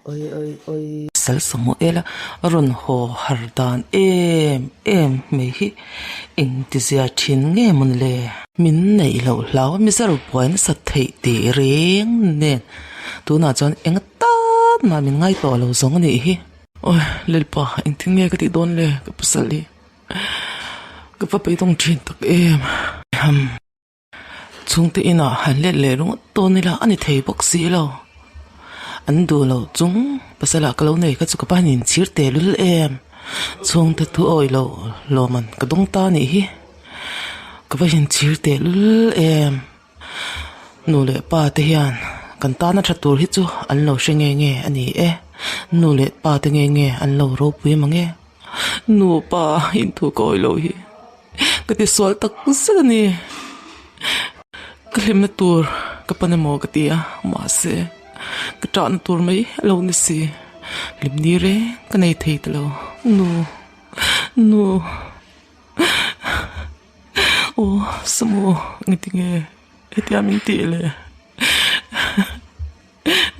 Oi oi oi. Sal Samuela a rawn haw har dan em em mai hi engtizia thin nge mawn le? Min neih loh hlau a Mizo buai nasat theih tih reng nen tunah chuan eng atan mah min ngai tawh lo zawng a nih hi. Oi Lalpa engtin nge ka tih dawn le ka pasal hi ka va beidawng thin tak em. Chhungte inah han let leh ringawt dawn ila a ni thei bawk si lo. An duh loh chung pasalah ka lo nei kha chu ka pahin inchhir teh lul em. Chhungte thu awih loh lawm an ka dawng ta anih hi. Ka va inchhir teh lul em. Nu leh pa te hian kan tana tha tur hi chu an lo hre nge nge a ni e. Nu leh pa te nge nge an lo ropui mang e. Nupa inthu ka awih loh hi. Ka ti sual tak zet a ni. Ka hlimna tur ka pan emaw ka ti a, mahse ka ṭahna tur mai a lo ni si. Hlimni reng ka nei thei ta lo. Nu, nu, aw Samu engtinge hetia min tih le?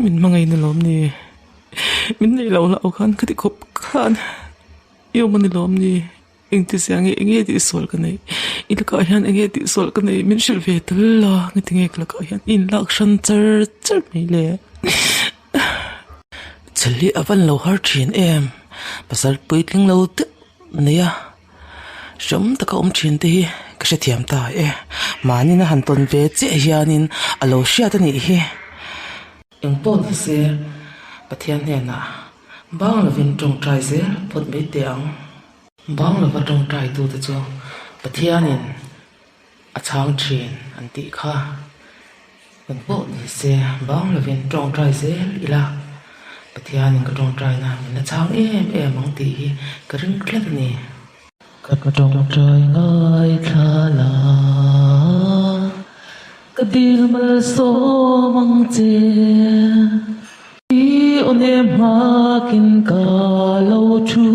Min hmangaihna lawm ni? Min neih loh hlauh khan ka ti khawp khan i awm a ni lawm ni? Engtizia nge enge tihsual ka nei? I lakah hian enge tihsual ka nei? Min hrilh ve tel la, ngatinge ka lakah hian i inlak hran char char mai le? Chhel hi a van lo har thin em? Pasal puitling lo deuh nei a, hreawm taka awm thin te hi ka hrethiam ta e. Mahni na han tawn ve chiah hianin a lo hriat a nih hi. Engpawh ni se Pathian hnenah bang lovin tawngtai zel phawt mai teh ang. Bang lova tawngtai tute chu Pathianin a chhang thin an tih kha. Engpawh ni se bang lovin tawngtai zel ila Pathianin ka tawngtaina min la chhang em em ang tih hi ka ring tlat a ni. Ka tawngtai ngaithla la, ka dil malsawm ang che. I aw nem nghakin ka lo thu,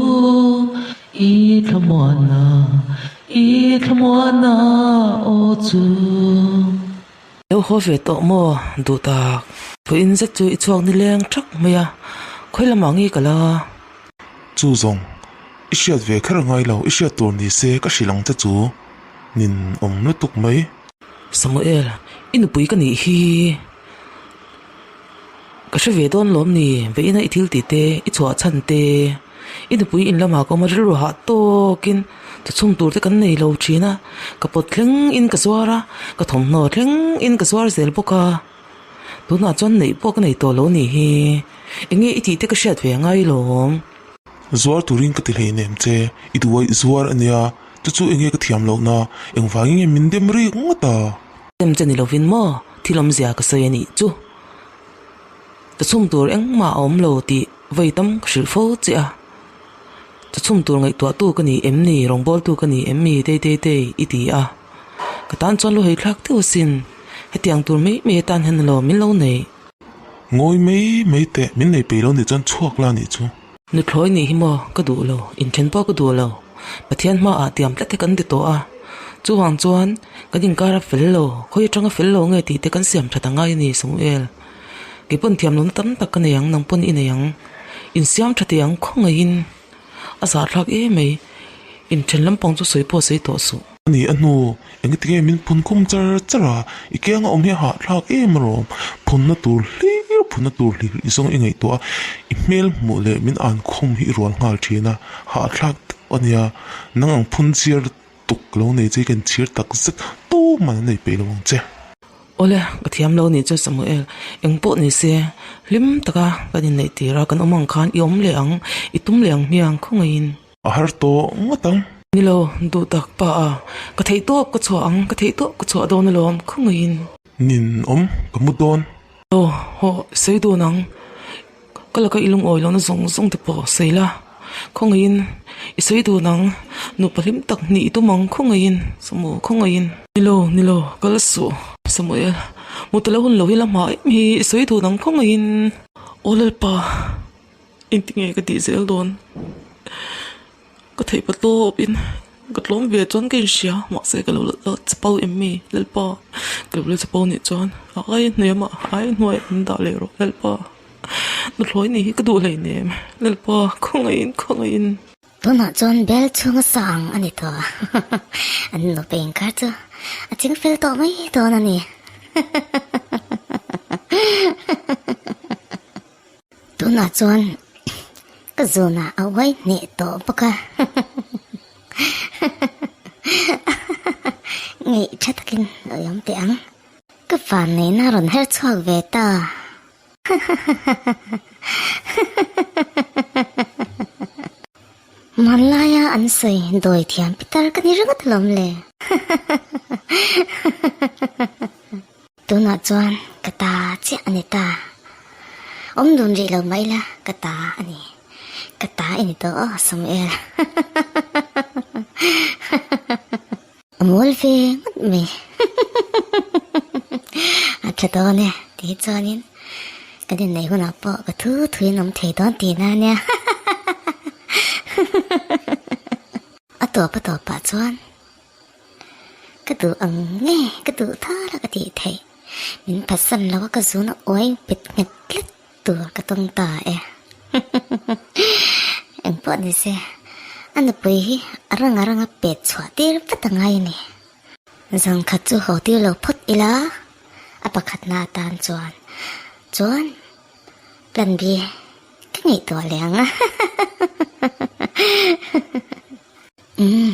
i thlamuanna, i thlamuanna aw chu. Lo haw ve tawh maw duh tak? Vawiin zet chu i chhuak nileng thak mai a, khawi lamah nge ka la? Chu zawng, i hriat ve kher ngai lo, i hriat tur ni se ka hrilh ang che chu nin awm lutuk mai. Samuel, i nupui ka nih hi. Ka hre ve dawn lawm ni, vawiina i thil tih te, i chhuah chhan te, i nupui in lamah ka awm a rilru hah tawkin chawchhum tur te kan nei lo thin a, ka pawt thleng in ka zuar a, ka thawmhnaw thleng in ka zuar zel bawk a, tunah chuan neih pawh ka nei tawh lo nih hi, eng nge i tih te ka hriat ve a ngai lawm. Zuar turin ka ti hleinem che, i duai zuar a nia, chu chu eng nge ka thiam lohna, engvangin nge min dem rik ngawt a? Dem che ni lovin maw thil awmzia ka sawi a nih chu. Ka chhum tur engmah a awm lo tih vawi tam ka hrilh fo che a. Ka chhum tur ngaihtuahtu ka ni em ni, rawngbawltu ka ni em mi tei tei tei i ti a. Ka tan chuan lu haithlak deuh asin, hetiang tur mai mai atan hian alawm min lo neih. Ngawi mai mai teh, min nei peih lo nih chuan chhuak la nih chu. Nuthlawi nih hi maw ka duh lo, inthen pawh ka duh lo. Pathian hmaah tiam tlat hi kan ti tawh a, chuvang chuan kan inkar a fel lo, khawi atanga fel lo nge tih te kan siam that a ngai a ni Samuel. Kei pawn thiam lohna tam tak ka nei ang, nang pawn i nei ang. Insiam tha teh ang khawngaihin a zahthlak em mai, inthen lampang chu sawi pawh sawi tawh suh. A ni a hnu, engati nge min phun khum char char a, i kianga awm hi a hahthlak em alawm, phunna tur hlir phunna tur hlir i zawng i ngaihtuah a, i hmel hmuh leh min an khum hi i rual nghal thin a, hahthlak deuh a nia, nang ang phun chiar tuk lo nei che i kan chhir tak zet tuman an nei peih lo ang che. Awle, ka thiam lo nih chu Samuel, eng pawh ni se, hlim taka kan inneih tir a, kan awm ang khan i awm leh ang, i tum leh ang hmiang khawngaihin. A har tawh ngawt ang. Ni lo, duh tak pa a, ka theih tawp ka chhuah ang, ka theih tawp ka chhuah dawn alawm, khawngaihin. Nin awm, ka mu dawn. Aw, haw, sawi dawn ang. Ka laka i lungawi lohna zawng zawng te pawh sawi la, khawngaihin i sawi dawn ang, nupa hlim tak nih i tum ang, khawngaihin, Samu, khawngaihin. Ni lo, ni lo, kal suh, Samuel, mu ta lo hun lo hi la hma em hi, i sawi dawn ang, khawngaihin. Aw Lalpa. Engtinge ka tih zel dawn? Ka theih pa tawp in ka tlawm ve chuan ka inhria mahse ka lo la chapo em mi Lalpa ka lo la chapo nih chuan a ai hnuai a mah a ai hnuai min dah leh rawh Lalpa. Nuthlawi nih hi ka duh hleinem. Lalpa, khawngaihin, khawngaihin. Tunah chuan bel chhunga sa ang a ni tawh a, an nupa inkar chu a ching fel tawh mai dawn a ni. Tunah chuan ka zunah a uai hneh tawh bawk a, ngeih tha takin a awm teh ang. Ka vanneihna rawn her chhuak ve ta. Hmanlaia an sawi dawi thiam pitar ka ni ringawt alawm le. Tunah chuan ka ta chiah a ni ta. Awm dun rih lo mah ila ka ta a ni. Ka ta i ni tawh aw Samuel. A mawl ve ngawt mai. A tha dawn e tih chuanin kan inneih hunah pawh ka thu thuin awm thei dawn tihna a nia. A tawp a tawpah chuan ka duh ang nge ka duh thar a ka tih theih. Min phatsan lo a ka zun a uai bet nghet tlat tur ka tawng ta e. Engpawh ni se, a nupui hi a rang a rang a pet chhuah tir vat a ngai a ni. Zangkhat chu haw tir lo phawt ila, a pakhatna atan chuan chuan plan B ka ngaihtuah leh ang a. Umm.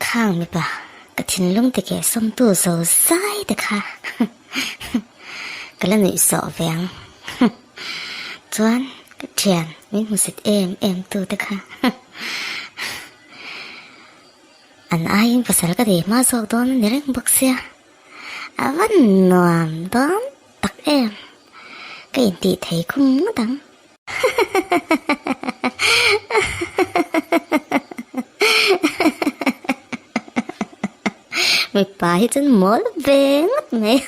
Khang mipa, ka thinlung te keh sawmtu zo zai te kha ka la nuih sawh ve ang. Chuan ka thian min hmusit em em tu te kha an aiin pasal ka nei hma zawk dawn a ni reng bawk sia, a va nuam dawn tak em, ka intih thei khum ngawt ang. Mipa hi chuan mawl ve ngawt mai.